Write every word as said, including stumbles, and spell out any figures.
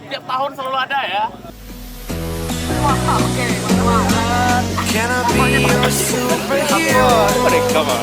Tiap tahun selalu ada ya. Can I be your superhero? Mereka mah.